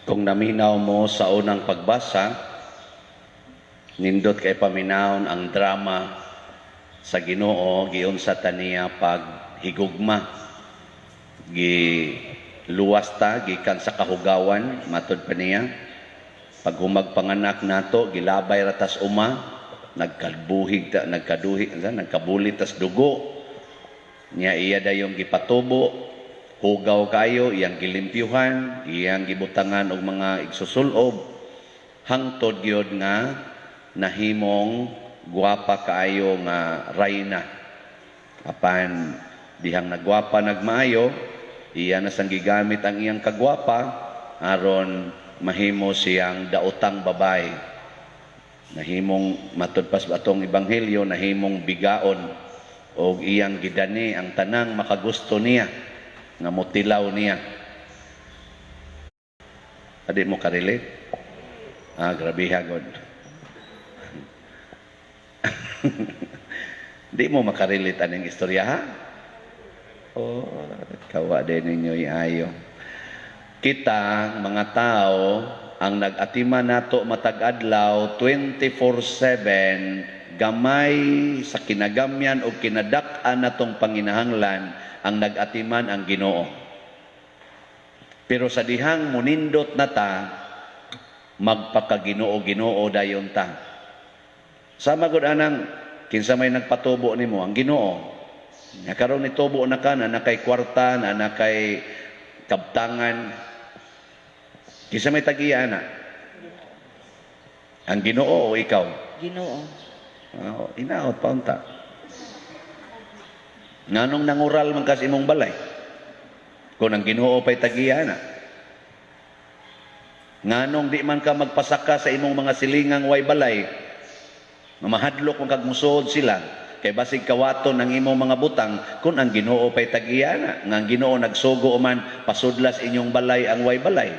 Kung naminaw mo sa unang pagbasa, nindot kay paminawon ang drama sa Ginoo, giunsa ta niya paghigugma. Gi luwas ta gikan sa kahugawan, matod pa niya. Pag humag panganak nato, gilabay ra tas uma, nagkabuhig ta, nagkaduhi, nagkabulit tas dugo. Nya iya dayong gipatubo, hugaw kayo, iyang gilimpyuhan, iyang gibutangan og mga igsusulob, hangtod gyud nga nahimong gwapa kaayo nga rayna. Apan dihang nagwapa nagmaayo, iya na sang gigamit ang iyang kagwapa aron mahimo siyang daotang babay. Nahimong, matud pas atong ebanghelyo, nahimong bigaon og iyang gidani ang tanang makagusto niya nga motilaw niya. Adi mo ka-relate? Ah, grabe hagod. Di mo makarelate aning istorya, ha? Oh, kawa din ninyo iayo. Kita, mga tao, ang nag-atiman nato matag adlaw 24/7, gamay sa kinagamyan o kinadak-an natong panginahanglan, ang nag-atiman ang Ginoo. Pero sa dihang munindot na ta, magpakaginoo-ginoo dayon ta. Sama gud anang kinsa may nagpatubo nimo, ang Ginoo. Nga karon nitubo na ka, na kay kwarta, na kay kabtangan. Kinsa may tagiya na? Ang Ginoo o ikaw? Ginoo. Oh, inaot pa unta. Nganong nangural man kas imong balay? Kung ang Ginoo pa'y tagiya na. Nganong di man ka magpasaka sa imong mga silingang way balay, nga mahadlok man kag musuod sila, kay basig kawaton ang imong mga butang, kung ang Ginoo pa'y tagiya na, nga ang Ginoo nagsugo man pasudlas inyong balay ang way balay.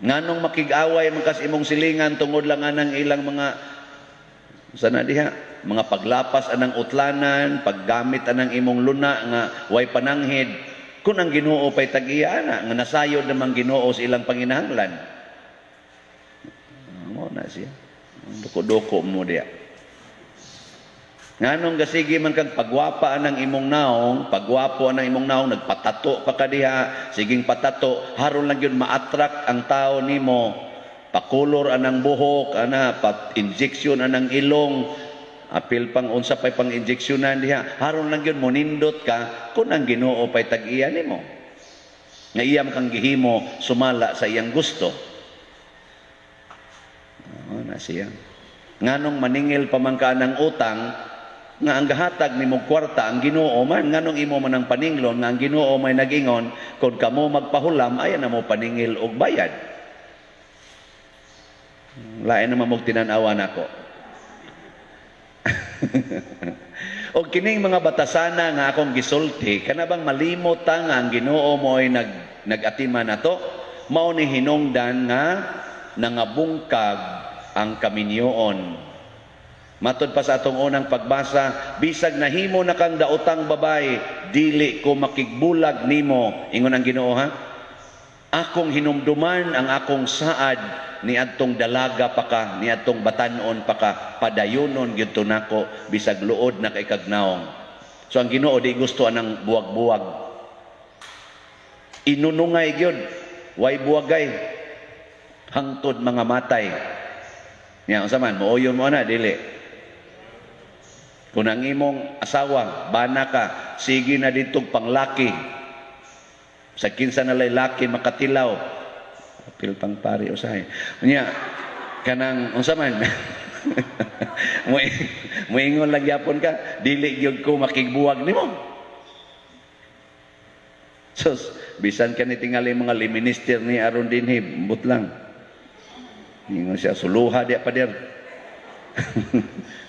Nganong makig-away man kas imong silingan tungod lang anang ilang mga sana diha, mga paglapas anang utlanan, paggamit anang imong luna nga way pananghid, kung ang Ginoo pa'y tag-iya na, nga nasayod namang Ginoo sa ilang panginahanglan. Mo na siya. Duko-duko mo diya. Nganong gasigi man kag pagwapa anang imong naong, pagwapo anang imong naong, nagpatato pa ka diha, siging patato, haron lang yun ma-attract ang tao nimo. Pakulor anang buhok, ana, pat injection anang ilong, apil pang unsa pay pang injeksyonan diha, haron lang yun monindot ka kung ang Ginoo pay tag-iya nimo. Nga iyam kang gihimo sumala sa iyang gusto. Oh, na siya. Nganong maningil pa man ka ng utang, nga ang gahatag nimo kwarta ang Ginoo man, nganong imo man ang paninglon nga ang Ginoo may nagingon kung kamo magpahulam ay na mo paningil og bayad? Lain naman mong tinan-awa nako. Og kining mga batasana nga akong gisulti, kana bang malimot ta nga ang Ginoo mo ay nag-atiman nato, mao ni hinungdan nga nangabungkag ang kaminyoon. Matod pa sa atong unang pagbasa, bisag nahimo na kang daotang babay, dili ko makigbulag nimo. Ingon ang Ginoo, ha? Akong hinumduman ang akong saad ni adtong dalaga pa ka, ni adtong batanon pa ka, padayonon gyud to nako bisag luod na kay kag naong. So ang Ginoo di gusto anang buwag-buwag. Inunungay gyud, way buwagay. Hangtod mga matay. Nya unsa man, mooyon mo na dili? Kung ang imong asawa, bana ka, sige na ditog panglaki. Sa kinsa na laki makatilaw. Apil pang pari usahay. Unya, kanang unsa man? Moingon lang gyapon ka, dili gyud ko makigbuwag nimo. Sus, bisan ka ni tingali mga minister ni aron dinhi, but lang. Ingon siya, suluha di pader.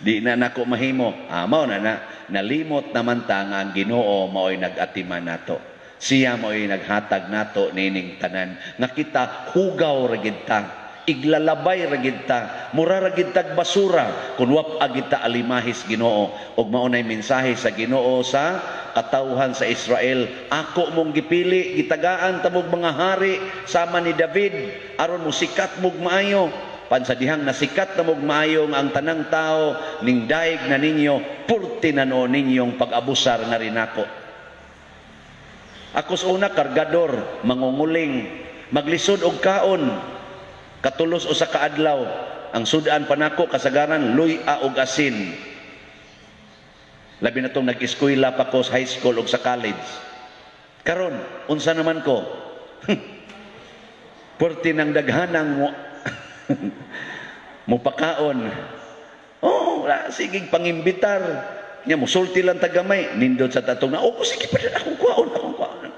Di na nako mahimo. Ah, mao na na nalimot naman ta nga ang Ginoo mao'y nag-atiman nato. Siya mao'y naghatag nato nining tanan nga kita hugaw ra gid ta. Iglalabay ra gid ta, mura ra gid tag basura kun wa gid ta alimahis Ginoo. Ug mao nay mensahe sa Ginoo sa katawhan sa Israel: "Ako mong gipili, gitagaan ta mog mga hari sama ni David aron mo sikat mog maayo. Pan sa dihang nasikat na mog maayo nga ang tanang tao ning daig na ninyo, purti na no ninyong pag-abusar nga rinako." Ako sa una, kargador, mangunguling, maglisod og kaon, katulos usa ka adlaw. Ang sudan pa nako kasagaran luy-a og asin. Labi na tong nag-eskwela pa ko sa high school ug sa college. Karon, unsa naman ko? Purti ng daghanang mo mupakaon. Oh, wala, sige pangimbitar. Nya musulti lang tagamay, nindot sa tatong na, "Oh, sige pa akong kuhaon, akong kuhaon."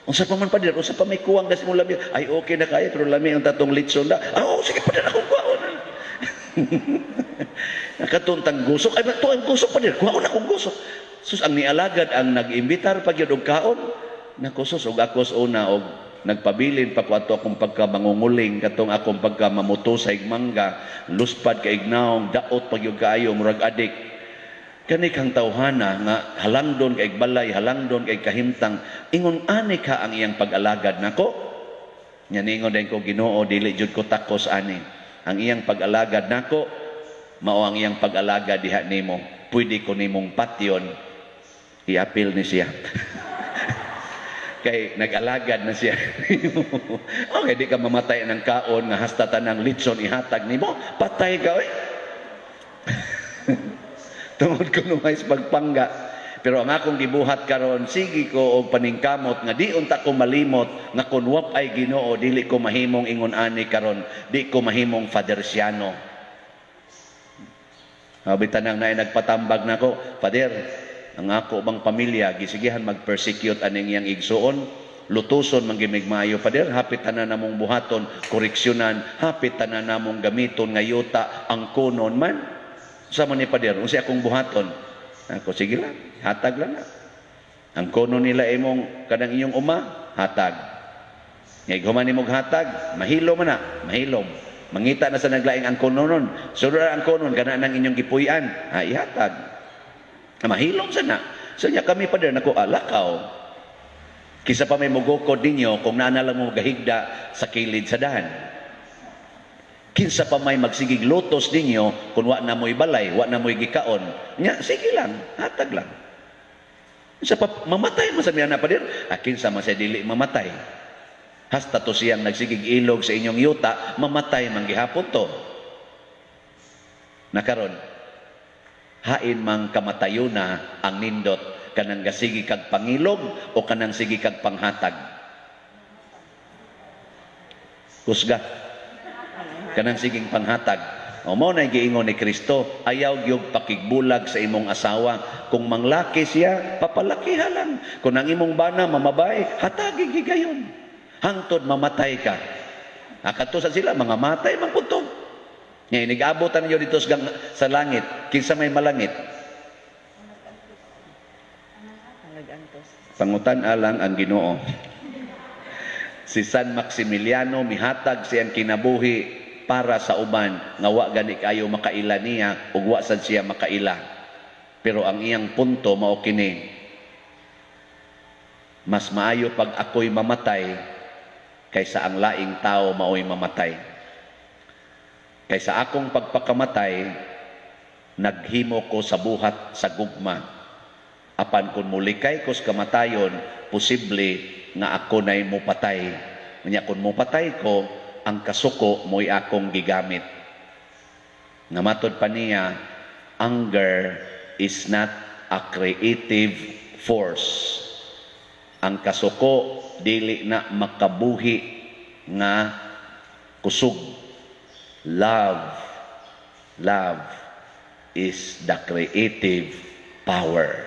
"Unsa pa man, pader, unsa pa may kuwang gas mo lami?" "Ay, okay na kaya, pero lami ang tatong litson da." "Ah, oh, sige pa akong kuhaon." Nakatuntang gusok, "Ay, to ang gusok, pader, kuhaon akong gusok." Sus, ang nialagad ang nag-imbitar pag yun og kaon. Nako sus, og ako sa una, og nagpabilin pa ko ato akong pagka mangunguling, katong akong pagka mamuto sa mangga, luspad ka ignaong, daot pag yung kaayo, murag adik. Kani kang tawhana nga halangdon kay balay, halangdon kay kahimtang, ingon ani ka ang iyang pag-alagad nako. Nya ningon din ko, "Ginoo, dili jud ko takos ani. Ang iyang pag-alagad nako mao ang iyang pag-alagad diha nimo. Pwede ko nimong patyon." I-appeal ni siya. Kay nag-alagad na siya. Okay, di ka mamatay ng kaon nga hasta tanang litson ihatag nimo, patay ka oy. Tungod ko numay sa pagpangga. Pero ang akong gibuhat karon, sige ko og paningkamot nga di unta ko malimot nga kun wa ay Ginoo, dili ko mahimong ingon ani karon, di ko mahimong Fadersiano. Habitan nang naay nagpatambag nako, "Father, ang ako bang pamilya gisigihan mag-persecute aning iyang igsuon, lutuson man gimig maayo, Father, hapit tanan namong buhaton, koreksyonan, hapit tanan namong gamiton nga yuta ang kunon man. Sa man ni Father, unsa akong buhaton?" Ako, "Sige lang, hatag lang na. Ang kuno nila imong kanang inyong uma, hatag. Ngay human nimo hatag, mahilom man na, mahilom. Mangita na sa naglaing ang kunonon. Sunod ang kunon kana nang inyong gipuy-an, ha, ihatag. Mahilom sa na. So nya kami pa din nako alakaw. Kisa pa may mugukod ninyo kung naa lang mo gahigda sa kilid sa dahan. Kinsa pa may magsigig lutos ninyo kung wa na mo'y balay, wa na mo'y gikaon. Nya, sige lang, hatag lang. Sa pa, mamatay man sa na pa din. Ah, kinsa man siya dili mamatay? Hasta to siyang nagsigig ilog sa inyong yuta, mamatay man gihapon to." Nakaron, hain mang kamatayo na ang nindot, kanang gasigi kag pangilog o kanang sige kag panghatag? Kusga. Kanang siging panghatag. O mo na giingon ni Kristo, ayaw gyud pakigbulag sa imong asawa. Kung manglaki siya, papalakiha lang. Kung ang imong bana mamabay, hatagi gigayon. Hangtod mamatay ka. Akato sa sila, mga matay man pud to. Nga inig-abotan ninyo dito sa langit, kinsa may malangit? Ang nag-antos. Pangutan alang ang Ginoo. Si San Maximiliano, mihatag siyang kinabuhi para sa uban nga wa gani kayo makaila niya ug wa sad siya makaila. Pero ang iyang punto mao kini: "Mas maayo pag ako'y mamatay kaysa ang laing tao mao'y mamatay. Kaysa akong pagpakamatay, naghimo ko sa buhat sa gugma. Apan kung mulikay ko sa kamatayon, posible nga ako na'y mupatay. Unya kung mupatay ko, ang kasuko mo'y akong gigamit." Nga matod pa niya, anger is not a creative force. Ang kasuko dili na makabuhi nga kusog. Love, love is the creative power.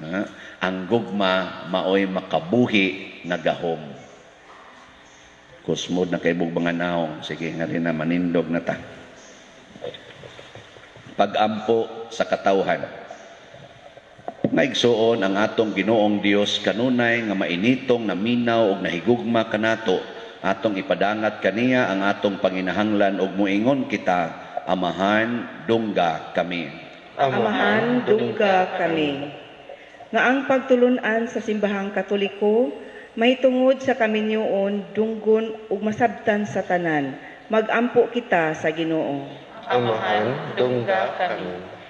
Ha? Ang gugma maoy makabuhi nga gahom. Kusmod na kay mga naong. Sige nga rin na manindog na ta. Pagampo sa katawhan. Maigsuon, ang atong Ginoong Dios kanunay nga mainitong naminaw og nahigugma kanato. Atong ipadangat kaniya ang atong panginahanglan ug moingon kita, "Amahan, dungga kami." Amahan, dungga kami. Nga ang pagtulunan sa Simbahang Katoliko mahitungod sa kaminyoon, dunggon ug masabtan sa tanan. Magampo kita sa Ginoo. Amahan, dungga kami.